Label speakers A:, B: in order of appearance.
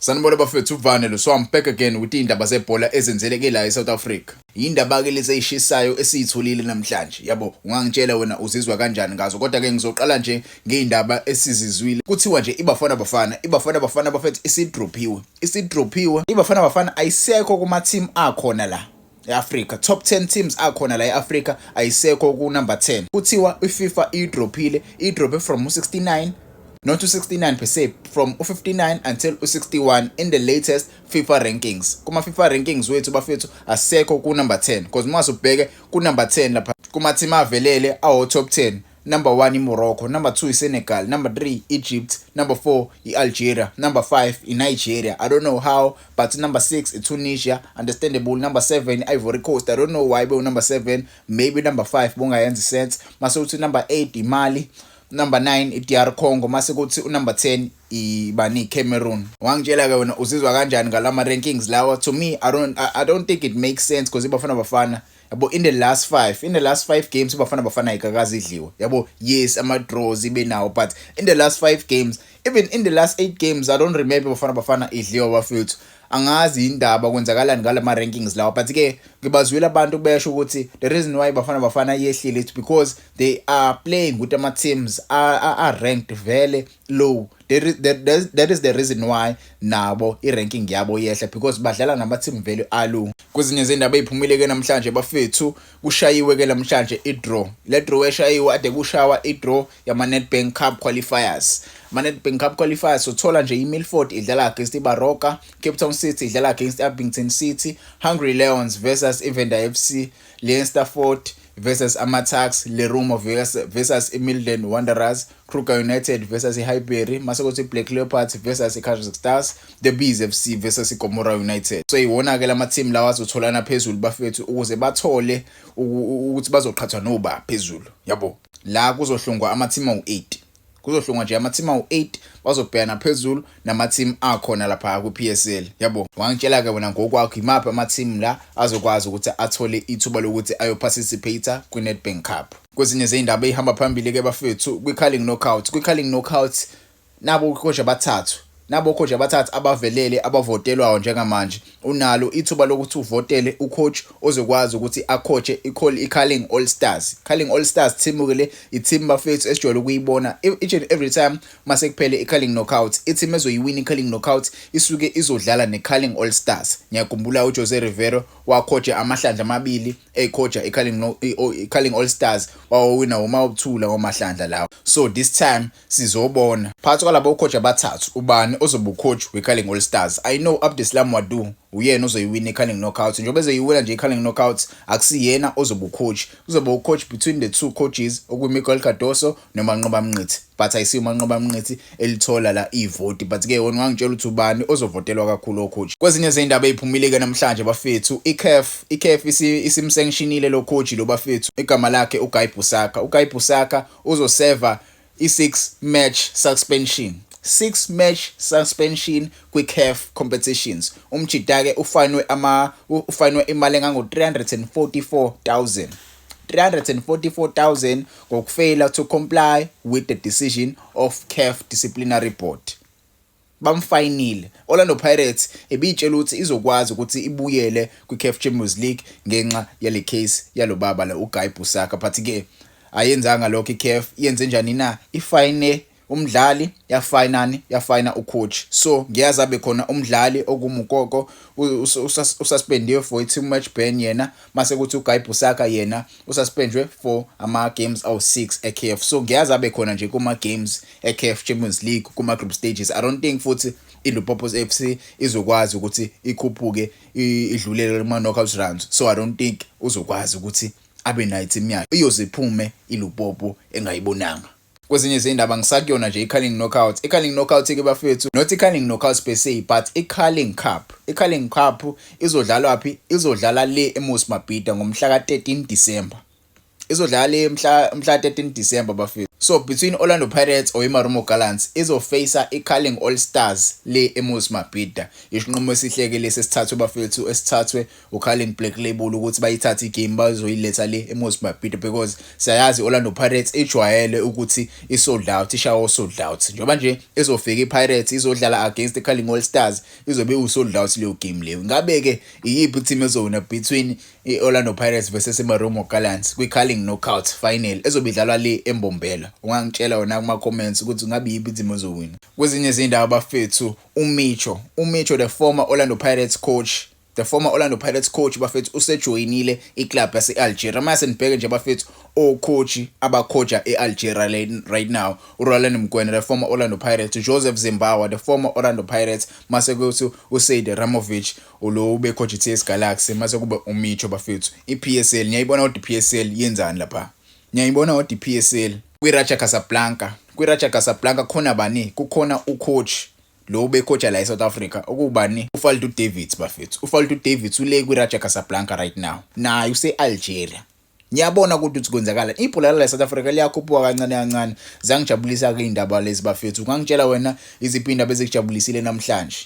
A: Sanibona bafethu, uvane lo. So I'm back again with indaba zebhola ezenzeleke la eSouth Africa. Indaba ke lezi ezishisayo esiyitholile namhlanje. Yabo, ungangitshela wena uzizwa kanjani ngazo. Kodwa ke ngizoqala nje ngeindaba esizizwile. Kuthiwa nje iBafana Bafana, iBafana Bafana bafethu isidrophiwe. Isidrophiwe. IBafana Bafana ayisekho kuma team akhona la e-Africa. Top 10 teams akhona la e-Africa, ayisekho ku number 10. Kuthiwa iFIFA idrophile, idrophe from u69, not u69 per se, from u59 until u61 in the latest FIFA rankings. Kuma FIFA rankings wethu bafethu, asekho ku number 10, because uma ubheke ku number 10 lapha kuma team avelele awo top 10, number 1 iMorocco, number 2 iSenegal, number 3 Egypt, number 4 iAlgeria, number 5 iNigeria, I don't know how, but number 6 iTunisia, understandable, number 7 Ivory Coast, I don't know why be number 7, maybe number 5 bongayenza sense. Mase uthi number 8 iMali, number 9 iDR Congo, mase kuthi unumber 10 ibani? Cameroon. Wangitshela ke wena uzizwa kanjani ngalama rankings lawa. To me, I don't think it makes sense, because iBafana Bafana, yabo, in the last 5 games iBafana Bafana ayikakaze idliwe, yabo. Yes, ama draws ibe nawo, but in the last 5 games, even in the last 8 games, I don't remember Bafana Bafana idliwa bafethu. Angazi indaba kwenzakalani ngalama rankings lawa, but ke ngibazwile abantu besho ukuthi the reason why Bafana Bafana yehlile, it's because they are playing with ama teams are ranked vele low. That is the reason why nabo i-ranking yabo yehla, because badlala nama-team vele alow. Kwezinye zendaba ey'phumile-ke namhlanje bafethu, kushayiwe-ke namhlanje i-draw. Le draw eshayiwe ade kushawa i-draw yama-Nedbank Cup qualifiers. Ama-Nedbank Cup qualifiers, uthola nje i-Milford idlala against iBaroka, Cape Town City idlala against Upington City, Hungry Lions versus iVenda FC, Leinster Fort versus AmaTuks, Lerumo versus iMidland Wanderers, Kruger United versus iHighbury, mase kuthi Black Leopards versus iKaizer Stars, The Bees FC versus iGomora United. So iwona ke lama team lawa azotholana phezulu bafethu, ukuze bathole ukuthi bazoqhathwa noba phezulu, yabo. La kuzohlungwa ama team awu8, kuzohlungwa nje ama team awu8, bazobhekana phezulu nama team akhona lapha ku PSL, yabo. Wangitshela ke wena ngokwakho, imaphi ama team la azokwazi ukuthi athole ithuba lokuthi ayo participate kwi Nedbank Cup? Kwezinye zezindaba ezihamba phambili ke bafethu, kwi Carling Knockout, kwi Carling Knockout nabo coach abathathu, nabo coach abathathu abavelele abavotelwayo njengamanje. Unalo ithuba lokuthi uvotele ucoach ozokwazi ukuthi acoache i-Carling All Stars. Carling All Stars team ke le, i-team bafethu esijwayele ukuyibona each and every time mase kuphele i-Carling Knockout. I-team ezoyiwina i-Carling Knockout isuke izodlala ne-Carling All Stars. Ngiyakhumbula uJose Rivero wacoacha amahlandla amabili, ecoacha i-Carling no i-Carling All Stars, wawina uma uthula ngomahlandla lawo. So this time sizobona phakathi kwalabo coach abathathu ubani ozoba ucoach we-Carling All Stars. I know Abdeslam Ouaddou uyena ozoyiwina i-Carling Knockout. Njengoba ezoyiwina nje i-Carling Knockout, akusiyena ozoba ucoach, uzoba ucoach between the two coaches okuMiguel Cardoso noManqoba Mnqithi, but ayisiyo uManqoba Mnqithi elithola la ivoti. But ke wena ungangitshela ukuthi ubani ozovotelwa kakhulu ocoach. Kwezinye zey'ndaba ey'phumile-ke namhlanje bafethu, i-CAF, i-CAF isimsanctionile lo coach lo bafethu, igama lakhe uGuy Busaka. UGuy Busaka uzoseva i-6 match suspension, 6 match suspension kwi-CAF competitions. Umjita-ke ufanwe ama ufanwe imali engango 344,000, 344,000 ngokufeyila to comply with the decision of CAF disciplinary board. Bamfayinile. Orlando Pirates ebitshela ukuthi izokwazi ukuthi ibuyele kwi-CAF Champions League ngenxa yale case yalobaba la uGuy Busaka, but ke ayenzanga lokho iCAF. Yenze njani na? Ifayine umdlali, yafayinani, yafayina ucoach. So ngiyazi abe khona umdlali okuMukoko ususpendiwe for i-two match ban yena, mase kuthi uGuy Busaka yena ususpendwe for ama games awu6 eCAF. So ngiyazi abe khona nje kuma games eCAF Champions League kuma group stages. I don't think futhi iLupopo FC izokwazi ukuthi ikhuphuke idlulele kuma knockout rounds, so I don't think uzokwazi ukuthi abe nayo team yakhe, iyoze iphume iLupopo engayibonanga. Kwezinye izindaba, ngisakuyona nje i-Carling Knockout, i-Carling Knockout ke bafethu, not i-Carling Knockout per se, but i-Carling Cup. I-Carling Cup izodlalwa phi? Izodlala le eMoses Mabhida ngomhla ka-13 December. Izodlala le mhla 13 December, bafethu. So between Orlando Pirates or iMarumo Gallants izofacea iCarling All Stars le eMoses Mabhida. Isinqumo esihleke lesi esithathwe, bafethu, esithathwe uCarling Black Label ukuthi bayithathe igame bazoyiletha le eMoses Mabhida, because siyayazi Orlando Pirates ijwayele ukuthi i-sold out, ishawa sold out. Njengoba nje izofika iPirates izodlala against iCarling All Stars, izobe iwu-sold out leyo game leyo. Ngabe-ke iyiphi team ezowina between i-Orlando Pirates versus iMarumo Gallants kwi-Carling Knockout final ezobe idlalwa le eMbombela? Ungangitshela wena kuma-comments ukuthi ngabe iyiphi team ezowina. Kwezinye izindawo, bafethu, uMicho, the former Orlando Pirates coach, the former Orlando Pirates coach, bafethu, usejoyinile iclub yase-Algeria. Mase nibheke nje, bafethu, ocoach abacoacha e-Algeria right now, uRhulani Mokwena, the former Orlando Pirates, Josef Zinnbauer, the former Orlando Pirates, mase kuthi uSead Ramovic, ulo ube coach TS Galaxy, mase kube uMicho, bafethu. iPSL ngiyayibona ukuthi iPSL yenzani lapha. Ngiyayibona ukuthi iPSL kwiRaja Casablanca, kwiRaja Casablanca khona bani? Kukhona ucoach lo ubecoacha la eSouth Africa, okubani? uFadlu Davids, bafethu. uFadlu Davids ule kwiRaja Casablanca right now, naye use-Algeria. Ngiyabona ukuthi kwenzakala ibhola la eSouth Africa liyakhuphuka kancane kancane. Zangijabulisa ke indaba lezi, bafethu. Ungangitshela wena iziphi indaba ezikujabulisile namhlanje?